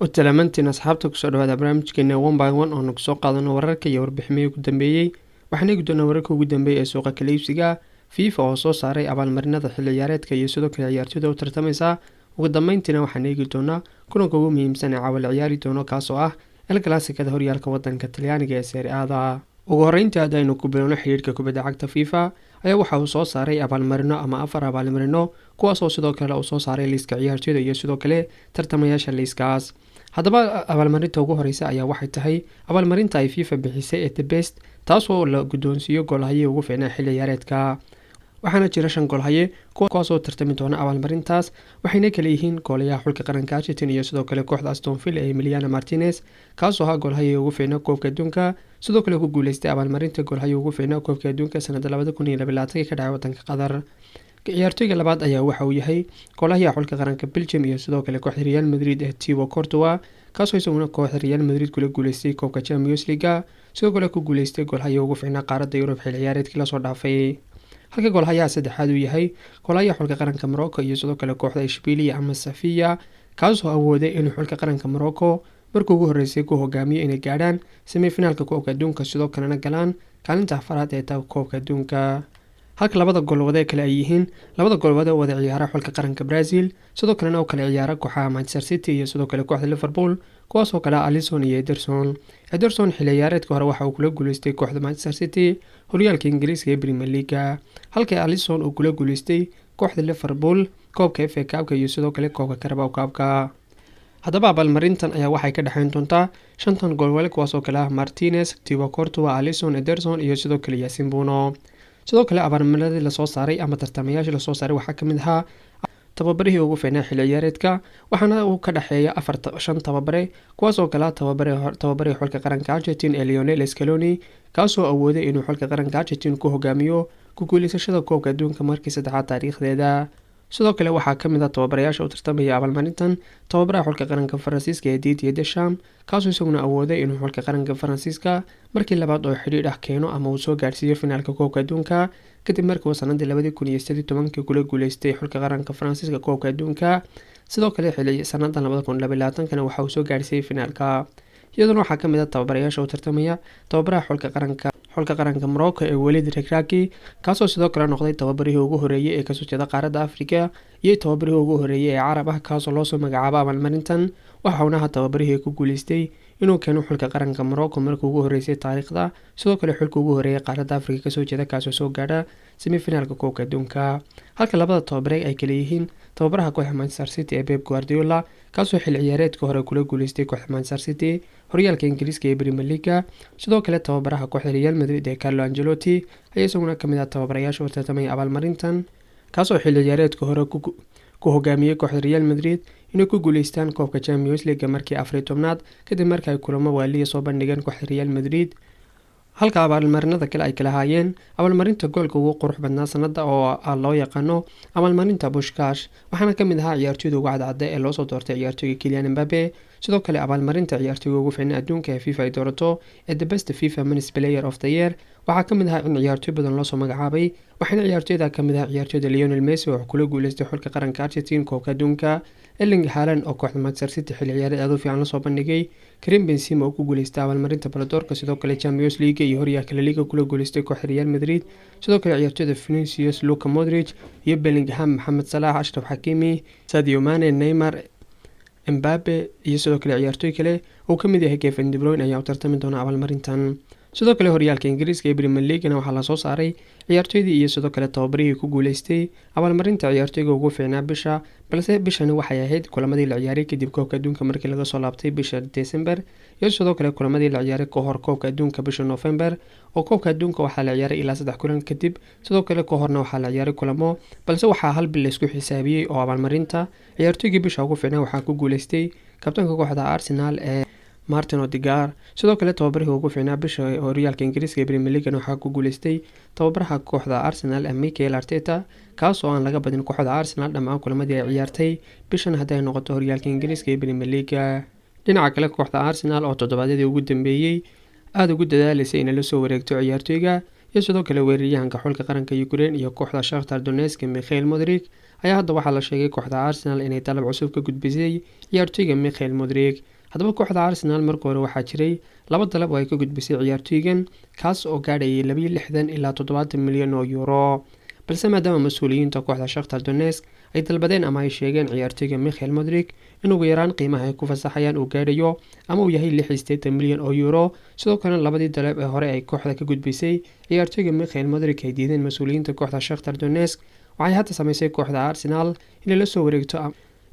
Utalamantiin asxaabta, kusoo dhawaada barnaamijkeena One by One oo nagu soo qaadano wararka iyo warbiximihii ugu dambeeyey. Waxaan eegi doonaa wararka ugu dambeeyay ee suuqa kala iibsiga, FIFA oo soo saaray abaalmarinada xilli ciyaareedka iyo sidoo kale ciyaartoyda u tartamaysa. Ugu dambeyntiina waxaan eegi doonaa kulanka ugu muhiimsan ee caawa la ciyaari doono, kaasoo ah El Clasico-da horyaalka wadanka Talyaaniga ee Serie A-da. Ugu horeyntii, haddaynu ku bilowno, xiriirka kubadda cagta FIFA ayaa waxa uu soo saaray abaalmarino ama afar abaalmarino, kuwaasoo sidoo kale uu soo saaray liiska ciyaartoyda iyo sidoo kale tartamayaasha liiskaas. Haddaba, abaalmarinta ugu horeysa ayaa waxay tahay abaalmarinta ay FIFA bixisay ee The Best, taasoo la guddoonsiiyo goolhaye ugu fiicnaa xilli ciyaareedka. Waxaana jira shan goolhaye kuwaasoo tartami doona abaalmarintaas, waxayna kala yihiin goolayaha xulka qaranka Argentina iyo sidoo kale kooxda Aston Villa ee Emiliano Martinez, kaasoo ahaa goolhaye ugu fiicnaa koobka adduunka, sidoo kale ku guuleystay abaalmarinta goolhaye ugu fiicnaa koobka adduunka sanada 2022 ka dhacay wadanka Qatar. Ciyaartoyga labaad ayaa waxa uu yahay goolahayaha xulka qaranka Belgium iyo sidoo kale kooxda Real Madrid ee Thibaut Courtois, kaasoo isaguna kooxda Real Madrid kula guuleystay koobka Champions League-ga, sidoo kale ku guuleystay goolhaye ugu fiicnaa qaaradda Yurub xil ciyaareedkii lasoo dhaafay. Halka goolhayaha saddexaad uu yahay goolhayaha xulka qaranka Morocco iyo sidoo kale kooxda Ishbiiliya ama Sevilla, kaasoo awooday inuu xulka qaranka Morocco markii ugu horreysay ku hogaamiyo inay gaadhaan semifinaalka koobka adduunka, sidoo kalena galaan kaalinta afaraad ee koobka adduunka. Halka labada goolwade kale ay yihiin labada goolwade oo wada ciyaara xulka qaranka Brazil, sidoo kalena oo kala ciyaara kooxaha Manchester City iyo sidoo kale kooxda Liverpool, kuwaasoo kale Alisson iyo Ederson. Ederson xilli ciyaareedka hore waxa uu kula guuleystay kooxda Manchester City horyaalka Ingiriiska ee Premier League-ga, halka Alisson uu kula guuleystay kooxda Liverpool koobka FA Cup-ka iyo sidoo kale koobka Carabao Cup-ka. Haddaba, abaalmarintan ayaa waxay ka dhexeyn doontaa shantan goolwale, kuwaasoo kale ah Martinez, Thibaut Courtois, Alisson, Ederson iyo sidoo kale Yassine Bounou. Sidoo kale, abaalmarinadii lasoo saaray ama tartamayaashii lasoo saaray waxaa kamid ahaa tababarihii ugu fiicnaa xilli ciyaareedka, waxaana uu ka dhexeeya afar shan tababare, kuwaas oo kala tababarihii xulka qaranka Argentine ee Lionel Scaloni, kaasoo awooday inuu xulka qaranka Argentine ku hogaamiyo ku guuleysashada koobka adduunka markii saddexaad taariikhdeeda. Sidoo kale, waxaa kamid ah tababarayaasha u tartamaya abaalmarintan tababaraha xulka qaranka Faransiiska ee Didier Deschamps, kaasoo isaguna awooday inuu xulka qaranka Faransiiska markii labaad oo xidhiidh ah keeno ama uu soo gaarsiiyo finaalka koobka adduunka, kadib markii uu sanadii 2018-kii kula guuleystay xulka qaranka Faransiiska koobka adduunka. Sidoo kale, xili sanadan 2022-kana waxa uu soo gaarsiiyey finaalka. Iyaduna waxaa kamid ah tababarayaasha u tartamaya tababaraha xulka qaranka Morocco ee Walid Regragui, kaasoo sidoo kale noqday tababarihii ugu horeeyay ee kasoo jeeda qaaradda Africa iyo tababarihii ugu horeeyay ee Carab ah kaasoo loosoo magacaabo abaalmarintan. Waxauna ahaa tababarihii ku guuleystay inuu keeno xulka qaranka Morocco markii ugu horeysay taariikhda, sidoo kale xulka ugu horeeyay qaaradda Africa kasoo jeeda kaasoo soo gaadha semifinaalka koobka adduunka. Halka labada tababare ay kala yihiin tababaraha kooxda Manchester City ee Pep Guardiola, kaasoo xil ciyaareedka hore kula guuleystay kooxda Manchester City horyaalka Ingiriiska ee Premier League-ga. Sidoo kale, tababaraha kooxda Real Madrid ee Carlo Ancelotti ayaa isaguna kamid ah tababarayaasha u tartamaya abaalmarintan, kaasoo xilli ciyaareedka hore ku hogaamiyey kooxda Real Madrid inay ku guuleystaan koobka Champions League markii 14aad, kadib markii ay kulamo waaliya soo bandhigeen kooxda Real Madrid. Halka abaalmarinada kale ay kala haayeen abaalmarinta goolka ugu qurux badnaa sanada oo loo yaqaano abaalmarinta Puskás, waxaana kamid ahaa ciyaartoyda ugu cadcadda ee loosoo doortay ciyaartoyga Kylian Mbappe. Sidoo kale, abaalmarinta ciyaartoyga ugu fiicnaa adduunka ee FIFA ay doorato ee The Best FIFA Men's Player of the Year waxaa kamid ahaa in ciyaartoy badan loosoo magacaabay, waxaana ciyaartoyda kamid ahaa ciyaartoyda Lionel Messi oo kula guuleystay xulka qaranka Argentine koobka adduunka, Erling Haaland oo kooxda Manchester City xilli ciyaareed aad u fiican lasoo bandhigay, Karim Benzema oo ku guuleystay abaalmarinta Ballon d'Or-ka, sidoo kale Champions League iyo horyaalka La Liga kula guuleystay kooxda Real Madrid. Sidoo kale, ciyaartoyda Vinicius, Luka Modric iyo Bellingham, Mohamed Salah, Achraf Hakimi, Sadio Mane, Neymar, Mbappe iyo sidoo kale ciyaartoy kale uu kamid yahay Kevin De Bruyne ayaa u tartami doona abaalmarintan. Sidoo kale, horyaalka Ingiriiska ee Premier League-na waxaa lasoo saaray ciyaartoydii iyo sidoo kale tababarihii ku guuleystay abaalmarinta ciyaartoyga ugu fiicnaa bisha, balse bishani waxay ahayd kulamadii la ciyaaray kadib koobka adduunka markii laga soo laabtay bisha December, iyo sidoo kale kulamadii la ciyaaray kahor koobka adduunka bisha November, oo koobka adduunka waxaa la ciyaaray ilaa saddex kulan kadib, sidoo kale kahorna waxaa la ciyaaray kulamo, balse waxaa hal bil laisku xisaabiyey oo abaalmarinta ciyaartoygii bisha ugu fiicnaa waxaa ku guuleystay kabtanka kooxda Arsenal ee Martin Odegaard. Sidoo kale, tababarihii ugu fiicnaa bisha horyaalka Ingiriiska ee Premier League waxaa ku guuleystay tababaraha kooxda Arsenal ee Mikel Arteta, kaas oo aan laga badin kooxda Arsenal dhammaan kulamadii ay ciyaartay bishan haddii ay noqoto horyaalka Ingiriiska ee Premier League. Dhinaca kale, kooxda Arsenal oo toddobaadyadii ugu dambeeyey aada ugu dadaaleysay inay lasoo wareegto ciyaartoyga Iyo sidoo kale weeraryahanka xulka qaranka Ukraine iyo kooxda Shakhtar Donetsk Mikhail Mudryk ayaa hadda waxaa la sheegay kooxda Arsenal inay dalab cusub ka gudbisay ciyaartoyga Mikhail Mudryk. Haddaba kooxda Arsenal marka hore waxaa jiray laba dalab oo ay ka gudbisay ciyaartoygan, kaas oo gaadhayay 62 ilaa 70 milyan oo euro, balse maadaama mas-uuliyiinta kooxda Shakhtar Donetsk ay dalbadeen ama ay sheegeen ciyaartoyga Mikhail Mudryk in ugu yaraan qiimaha ay ku fasaxayaan uu gaadhayo ama uu yahay 86 milyan oo euro, sidoo kalena labadii dalab ee hore ay kooxda ka gudbisay ciyaartoyga Mikhail Mudryk ay diideen mas-uuliyiinta kooxda Shakhtar Donetsk, waxay hadda sameysay kooxda Arsenal inay la soo wareegto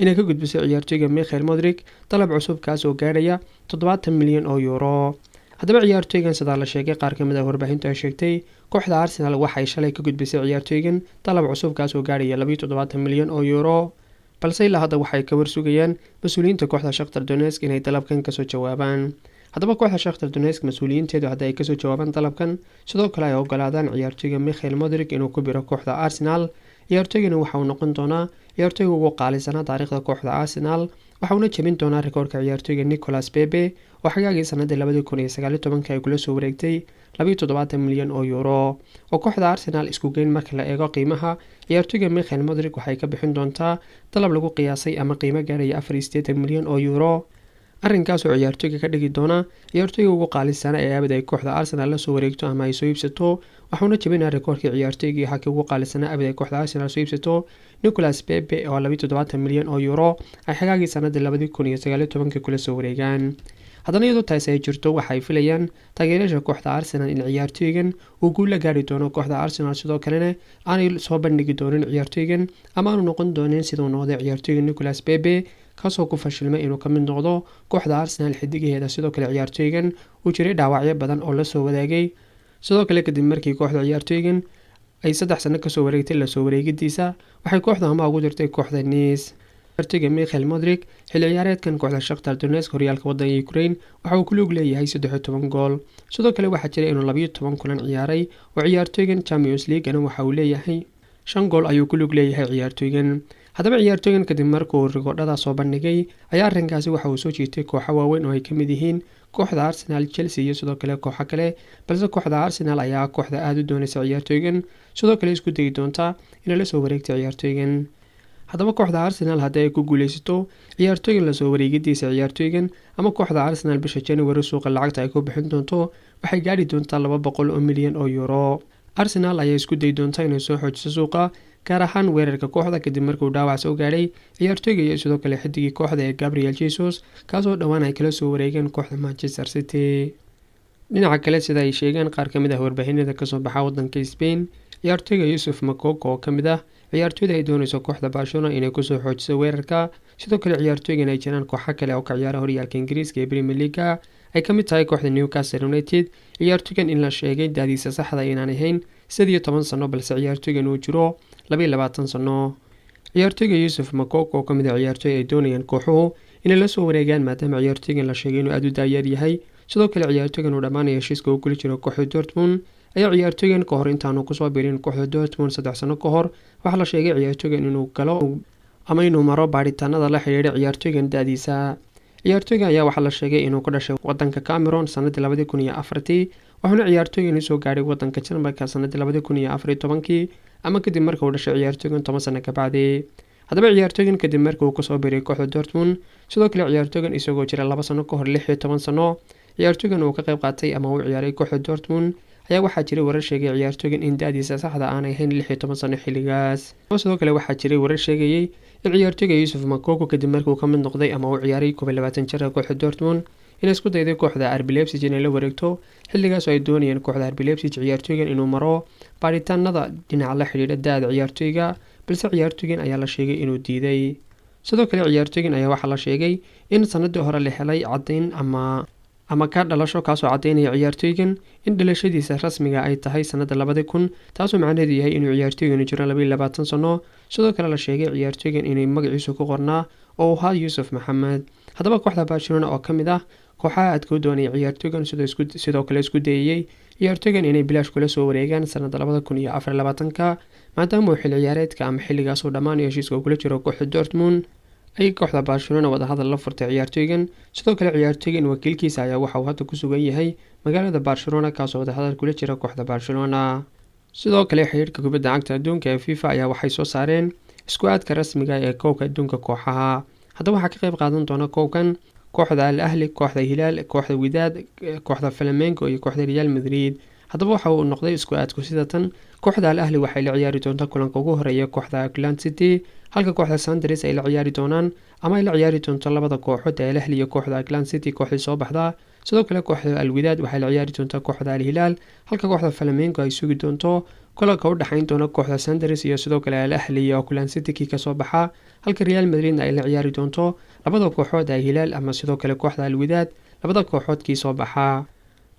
inay ka gudbiso ciyaartoyga Mikhail Mudryk dalab cusub, kaas oo gaadhaya 70 milyan oo euro. Haddaba ciyaartoygan sidaa la sheegay qaar ka mid ah warbaahintu ay sheegtay, kooxda Arsenal waxay shalay ka gudbisay ciyaartoygan dalab cusub, kaas oo gaadhaya 72 milyan oo euro, balse ilaa hadda waxay ka warsugayaan mas-uuliyiinta kooxda Shakhtar Donetsk inay dalabkan kasoo jawaabaan. Haddaba kooxda Shakhtar Donetsk mas-uuliyiinteedu hadda ay kasoo jawaabaan dalabkan, sidoo kale ay ogolaadaan ciyaartoyga Mikhail Mudryk inuu ku biro kooxda Arsenal, ciyaartoygana waxa uu noqon doonaa ciyaartoyga ugu qaalisanaa taariikhda kooxda Arsenal, waxauna jebin doonaa rikoorka ciyaartoyga Nicolas Pepe oo xagaagii sanadii 2019 ay kula soo wareegtay 72 milyan oo euro. Oo kooxda Arsenal isku geyn marka la eego qiimaha ciyaartoyga Mikhail Mudryk waxay ka bixin doontaa dalab lagu qiyaasay ama qiimo gaaraya 84 milyan oo euro, arrinkaas oo ciyaartoyga ka dhigi doona ciyaartoyga ugu qaalisana ee abid ay kooxda Arsenal lasoo wareegto ama ay soo iibsato, waxauna jebinaa rikoorkii ciyaartoygii hakii ugu qaalisana abid ay kooxda Arsenal soo iibsato Nicolas Pepe oo 72 milyan oo euro ay xagaagii sanadii 2019 kula soo wareegaan. Haddana iyadoo taasi ay jirto, waxay filayaan taageerayaasha kooxda Arsenal in ciyaartoygan uu guul la gaari doono kooxda Arsenal, sidoo kalena aanay soo bandhigi doonin ciyaartoygan ama aanu noqon doonin siduu noqday ciyaartoyga Nicolas Pepe, kaasoo ku fashilmay inuu ka mid noqdo kooxda Arsenal xidigaheeda. Sidoo kale ciyaartoygan uu jiray dhaawacyo badan oo lasoo wadaagay. Sidoo kale kadib markii kooxda ciyaartoygan ay 3 sano kasoo wareegtay lasoo wareegidiisa, waxay kooxda amaah ugu dirtay kooxda Nice. Ciyaartoyga Mikhail Mudryk xilli ciyaareedkan kooxda Shakhtar Donetsk horyaalka wadanka Ukraine waxa uu ku lug leeyahay 13 gool. Sidoo kale waxaa jiray inuu 12 kulan ciyaaray oo ciyaartoygan Champions League-ana waxa uu leeyahay 5 gool ayuu ku lug leeyahay ciyaartoygan. Haddaba ciyaartoygan kadib markuu rikoodhada soo bandhigay ayaa arrinkaasi waxa uu soo jiitay kooxo waaweyn oo ay ka mid yihiin kooxda Arsenal, Chelsea iyo sidoo kale kooxo kale, balse kooxda Arsenal ayaa kooxda aada u doonaysa ciyaartoygan, sidoo kale isku dayi doonta inay la soo wareegto ciyaartoygan. Haddaba kooxda Arsenal haddii ay ku guuleysato ciyaartoygan lasoo wareegidiisa ciyaartoygan ama kooxda Arsenal bisha January suuqa lacagta ay ku bixin doonto waxay gaadhi doontaa 200 oo milyan oo euro. Arsenal ayaa isku dayi doonta inay soo xoojiso suuqa, gaar ahaan weerarka kooxda, kadib markuu dhaawac soo gaadhay ciyaartoyga iyo sidoo kale xidigii kooxda ee Gabriel Jesus, kaasoo dhowaan ay kala soo wareegeen kooxda Manchester City. Dhinaca kale, sida ay sheegeen qaar ka mid ah warbaahinada kasoo baxa wadanka Spain, ciyaartoyga Yuusuf Makoko oo ka mid ah ciyaartoyda ay dooneyso kooxda Barcelona inay kusoo xoojiso weerarka, sidoo kale ciyaartoygan ay jiraan kooxo kale oo ka ciyaara horyaalka Ingiriiska ee Premier League ay ka mid tahay kooxda Newcastle United, ciyaartoygan in la sheegay daadiisa saxda inaan ahayn 18 sano, balse ciyaartoygan uu jiro 22 sano. Ciyaartoyga Yuusuf Makoko oo ka mid ah ciyaartoy ay doonayaan kooxuhu inay la soo wareegaan, maadaama ciyaartoygan la sheegay inuu aada u daayeer yahay, sidoo kale ciyaartoygan uu dhammaanaya heshiiska uu kula jiro kooxda Dortmund, ayaa ciyaartoygan ka hor intaanu kusoo birin kooxda Dortmund 3 sano ka hor waxaa la sheegay ciyaartoygan inuu galo ama inuu maro baadhitaanada la xidhiidha ciyaartoygan da-diisa. Ciyaartoyga ayaa waxaa la sheegay inuu ku dhashay wadanka Cameron sanadii 2004, wuxuuna ciyaartoygan usoo gaadhay wadanka Jarmalka sanadii 2014 ama kadib marka uu dhashay ciyaartoygan 10 sano kabacdi. Haddaba ciyaartoygan kadib markii uu kasoo biray kooxda Dortmund, sidoo kale ciyaartoygan isagoo jira 2 sano ka hor 16 sano ciyaartoygan uu ka qayb qaatay ama uu ciyaaray kooxda Dortmund, ayaa waxaa jiray warar sheegay ciyaartoygan in da-diisa saxda aanay ahayn 16 sano xilligaas. Sidoo kale waxaa jiray warar sheegayay in ciyaartoyga Yuusuf Makoko kadib markii uu ka mid noqday ama uu ciyaaray 21 jirka kooxda Dortmund inay isku dayday kooxda RB Leipzig inay la wareegto, xilligaas oo ay doonayeen kooxda RB Leipzig ciyaartoygan inuu maro baaritaanada dhinaca la xidhiidha da-da ciyaartoyga, balse ciyaartoygan ayaa la sheegay inuu diiday. Sidoo kale ciyaartoygan ayaa waxaa la sheegay in sanadii hore la helay caddayn ama ka dhalasho, kaasoo caddaynaya ciyaartoygan in dhalashadiisa rasmiga ay tahay sanada 2000, taasoo macnaheedu yahay inuu ciyaartoygani jiro 22 sano. Sidoo kale la sheegay ciyaartoygan inay magaciisu ku qornaa oo ahaa Yuusuf Maxamed. Haddaba kooxda Barcelona oo ka mid ah kooxaha aadka u doonaya ciyaartoygan, sidoo kale isku dayayey ciyaartoygan inay bilaash kula soo wareegaan sanada 2024, maadaama uu xil ciyaareedka ama xilligaas uu dhammaanayo heshiiska uu kula jiro kooxda Dortmund, Ayay kooxda Barcelona wadahadal la furtay ciyaartooygan. Sidoo kale ciyaartooygan wakiilkiisa ayaa waxa uu hadda ku sugan yahay magaalada Barcelona, kaasoo wadahadal kula jira kooxda Barcelona. Sidoo kale xiriirka kubadda cagta adduunka ee FIFA ayaa waxay soo saareen isku aadka rasmiga ee koobka adduunka kooxaha. Haddaba waxaa ka qayb qaadan doona koobkan kooxda Al Ahli, kooxda Hilaal, kooxda Widaad, kooxda Flamengo iyo kooxda Real Madrid. Haddaba waxa uu noqday isku aadku sida tan: kooxda Al Ahli waxay la ciyaari doontaa kulanka ugu horeeya kooxda Auckland City, halka kooxda Sanders ay la ciyaari doonaan ama ay la ciyaari doonto labada kooxood ee Al Ahli iyo kooxda Auckland City kooxdii soo baxda. Sidoo kale kooxda Al Widaad waxay la ciyaari doontaa kooxda Al Hilaal, halka kooxda Flamengo ay sugi doonto kulanka u dhexayn doona kooxda Sanders iyo sidoo kale Al Ahli iyo Auckland City kii kasoo baxa, halka Real Madridna ay la ciyaari doonto labada kooxood Al Hilaal ama sidoo kale kooxda Al Widaad, labada kooxood kii soo baxa.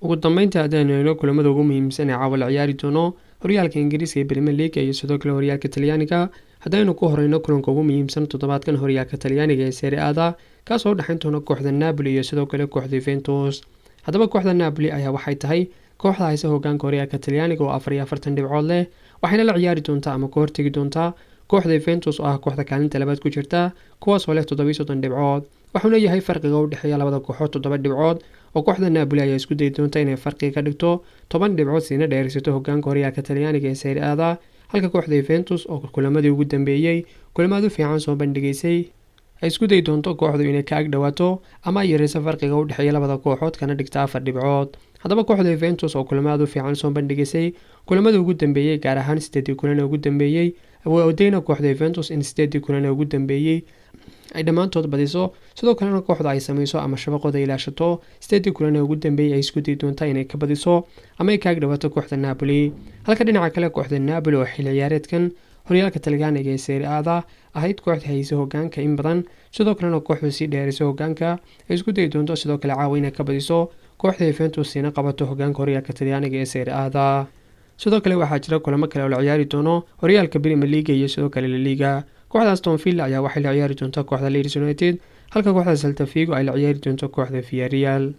Ugu dambeynta, haddaynu eegno kulamada ugu muhiimsan ee caawa la ciyaari doono horyaalka Ingiriiska ee Premier League iyo sidoo kale horyaalka Talyaaniga, haddaynu ku horeyno kulanka ugu muhiimsan toddobaadkan horyaalka Talyaaniga ee Serie A-da, kaasoo u dhexayn doona kooxda Napoli iyo sidoo kale kooxda Juventus. Haddaba kooxda Napoli ayaa waxay tahay kooxda haysa hogaanka horyaalka Talyaaniga oo 44 dhibcood leh, waxayna la ciyaari doontaa ama ka hortegi doontaa kooxda Juventus oo ah kooxda kaalinta labaad ku jirta, kuwaasoo leh 37 dhibcood. Waxuuna yahay farqiga u dhexeeya labada kooxood 7 dhibcood, oo kooxda Napoli ayaa isku dayi doonta inay farqiga ka dhigto 10 dhibcood, siina dheeraysato hogaanka horyaalka Talyaaniga ee Serie A-da, halka kooxda Juventus oo kulamadii ugu dambeeyey kulamaad u fiican soo bandhigaysay ay isku dayi doonto kooxdu inay ka ag dhawaato ama ay yareyso farqiga u dhexeeya labada kooxood, kana dhigta 4 dhibcood. Haddaba kooxda Juventus oo kulamaad u fiican soo bandhigaysay kulamadii ugu dambeeyey, gaar ahaan sideedii kulan ee ugu dambeeyey, awoodeyna kooxda Juventus in sideedii kulan ee ugu dambeeyey ay dhammaantood badiso, sidoo kalena kooxda ay sameyso ama shabaqooda ilaashato sideedii kulan ee ugu dambeeyey, ay isku dayi doontaa inay ka badiso ama ay ka ag dhawaato kooxda Napoli. Halka dhinaca kale kooxda Napoli oo xilli ciyaareedkan horyaalka Talyaaniga ee Serie A-da ahayd kooxda haysa hogaanka in badan, sidoo kalena kooxdu sii dheerayso hogaanka, ay isku dayi doonto sidoo kale caawa inay ka badiso kooxda Juventus, siina qabato hogaanka horyaalka Talyaaniga ee Serie A-da. Sidoo kale waxaa jira kulamo kale oo la ciyaari doono horyaalka Premier League iyo sidoo kale La Liga. Kooxda Aston Villa ayaa waxay la ciyaari doontaa kooxda Leeds United, halka kooxda Celta Vigo ay la ciyaari doonto kooxda Villarreal.